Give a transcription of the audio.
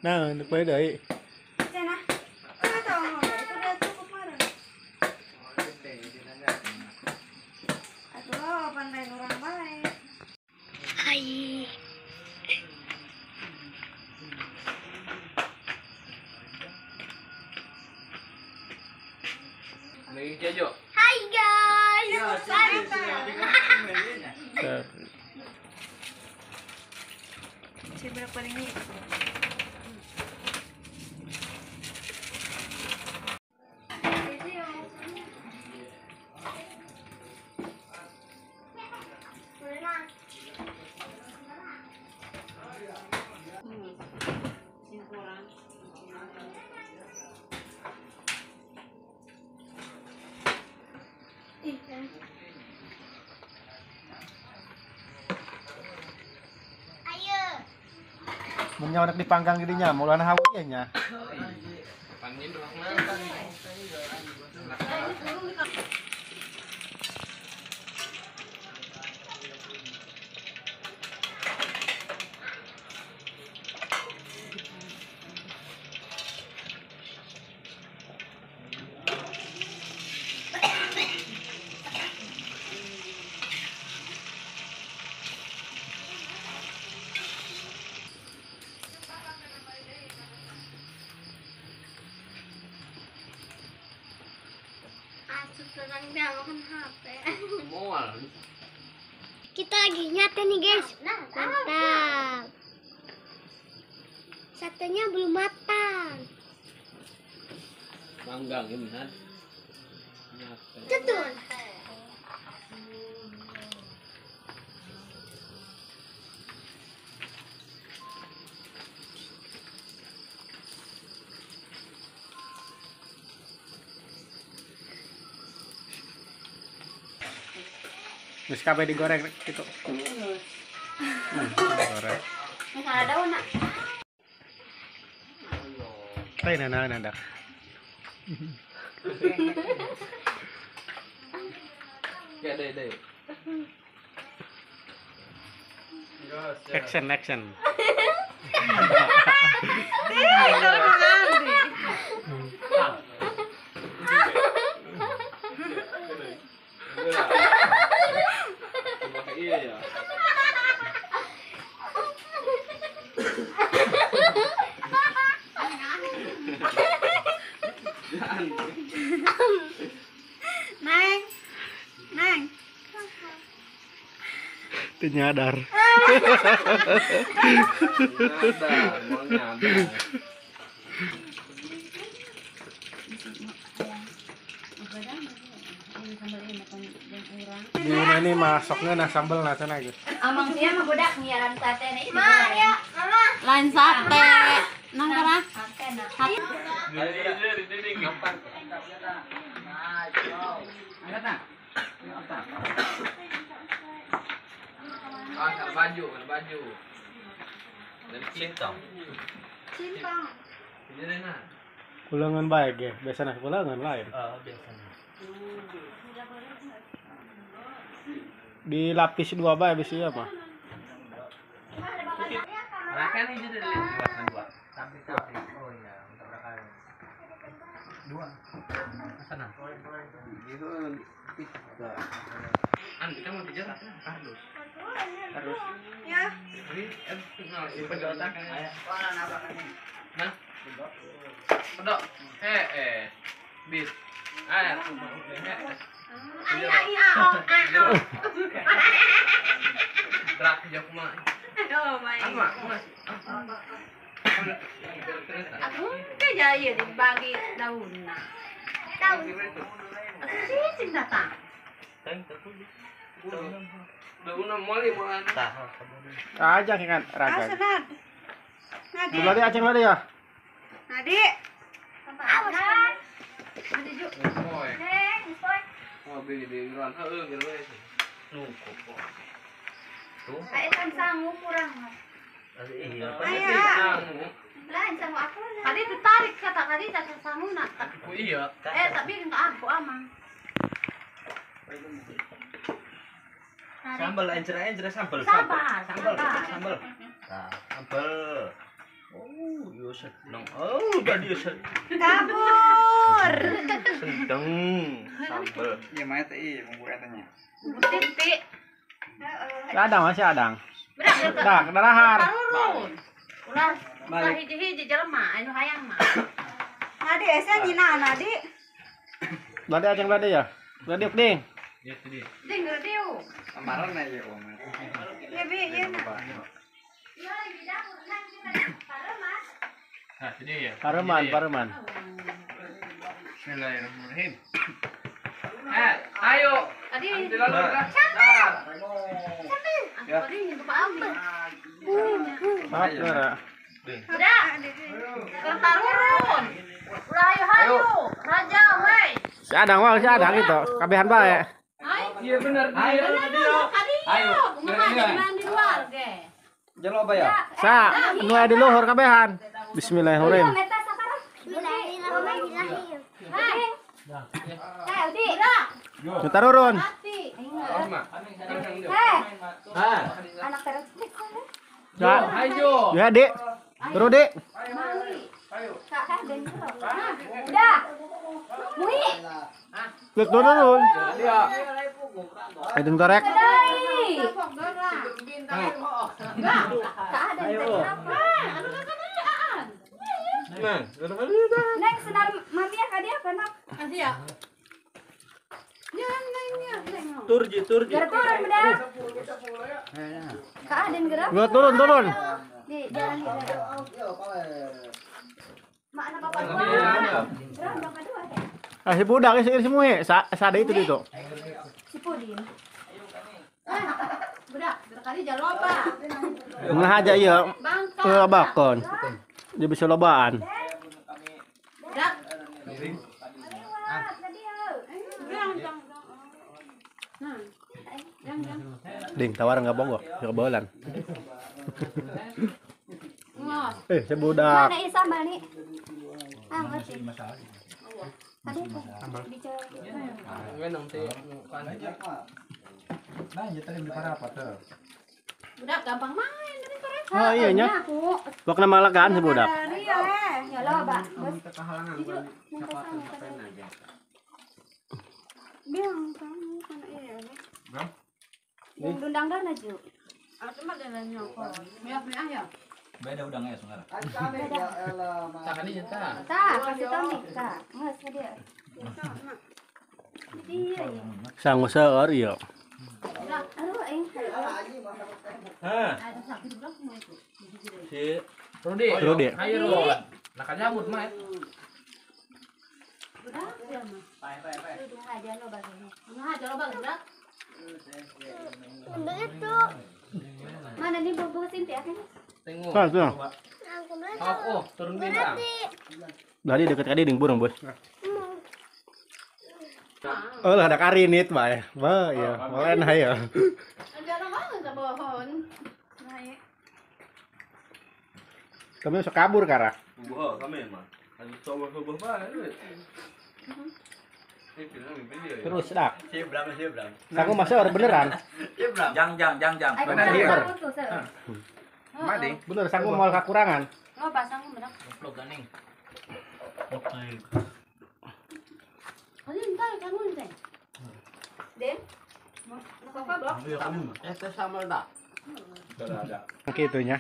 Nah, untuk poe deui. Cenah. Tahu itu udah cukup marah. Atuh pandai orang bae. Hai. Hai guys. Berapa ini? Mun nyawa dipanggang gini nya, mulana hawa ieu nya. Kita lagi nyate nih guys. Mantap. Satenya belum matang. Manggang ini kan. Betul. Wis kabeh digoreng gitu. Goreng. Wis ada daun nak. Teh nana nana. Ya deh deh. Action action. Iya ya. Neng, neng. Itu nyadar. Nyadar, mau nyadar. Di ini masoknya nah sambel nah sana gitu. Amang sia mah budak nyiaran sate nih. Ma, ya, mama. Lain sate. Nang kana? Sate nah. Ah, baju, baju. Dan cintong. Cintong. Ini nah. Kulangan baik ya, biasanya kulangan lain. Oh, biasanya. Dilapis dua bae bisa ya, Pak. Makan ini jadi dua. Sampai sampai. Oh iya, untuk berapa? Dua. Sana. Itu tiga. An, kita mau tiga harus. Harus. Ya. Ini pedotan. Nah. Pedok. Eh. Bis. Ah, Rak jok mah. Oh my. Aku kayak ya dibagi daun. Daun. Aku sih datang. Aja kan raga. Nadi. Lari aceng lari ya. Nadi. Nadi ju. Oh, beli di luar heeh gitu we. Nu kok. Tuh. Ayo kan sangu kurang. Iya, lain sangu aku. Tadi ditarik kata tadi tak sangu nak. Oh iya. Eh, tapi enggak aku amang. Sambal encer-encer sambal sambal sambal sambal. Nah, sambal. Oh, yo Oh, tadi kabur. Sedang sambel. Iya, mana teh bumbu katanya. Titik. Adang masih adang. Dah, kedarahan. Ulah, ulah hiji-hiji jelema anu hayang mah. Nadi esa nyina nadi. Belade aceng belade ya. Belade ding. Ding rediu. Amaran ya om. Ya bi, ya. Nah, sini ya. Pareman, pareman. Bismillahirrahmanirrahim. Ayo. Tadi. Sambel. Ya. Maaf, Dara. Udah. Kertarurun. Ulah ayo hayu. Raja we. Si adang wah, si adang itu. Kabehan bae. Iya benar. Ayo. Ayo. Kumaha di luar ge. Jelo apa ya? Sa, nu aya di luhur kabehan. Bismillahirrahmanirrahim. Bismillahirrahmanirrahim. Hai, Udi. Nu tarurun. Hei. Anak terus. Ya. Ayo. Ya, Dik. Turun, Dik. Udah. Mui. Lek turun. Ayo torek. Neng senar mami ya kadi apa nak? Nanti ya. Ya, neng ya, neng. Turji, turji. Gerak turun bedak. Kak Aden gerak. Gua turun, turun. Di jalan di. Mak anak bapak dua. Gerak bapak dua. Ah, si budak si semua sada itu itu. Si Pudin. Budak, berkali jaloba. Nggak aja iya. Lobakon. Dia bisa lobaan. Budak. Ding, tawar nggak bongo, kebolan. Eh, si budak. Mana isa nih? Ah, ngerti. Tadi bicara. Budak gampang main dari sore. Oh iya nya. Bok nama legaan si budak. Iya, ya loba. Biang kamu kan iya. Yang dundang dah naju. Aku mah dan nyokor. Miak miak ya. Beda udangnya ya, Sungara. Beda. Tak kali nyata. Tak, kasih tahu nih, tak. Nggak dia. Iya. Sangu seur iya. Aduh, aing. Hah. Si Rudi. Rudi. Ayo Rudi. Nah, kajabut mah. Udah, ya mah. Udah aja lo baginya. Nah, aja lo bagi budak. Itu. Mana nih bubuk sinti akhirnya? Tengok. Tuh, tuh. Oh, turun bintang. Dari dekat kadi ding burung, Bos. Oh, lah ada karinit, bae. Ba, iya. Molen hayo. Jarang banget ke pohon. Naik. Kami bisa kabur kara. Buah kami mah. Anu coba-coba bae. Terus dak. Siap, siap. Aku masih orang beneran. Jang, jang, jang, jang. Bener. Madi. Bener, sanggup mau kekurangan. Lo pasang bener. Goblok ganing. Oke. Ini entar kamu nih. Den. Apa blok? Eh, sambal dak. Gitunya.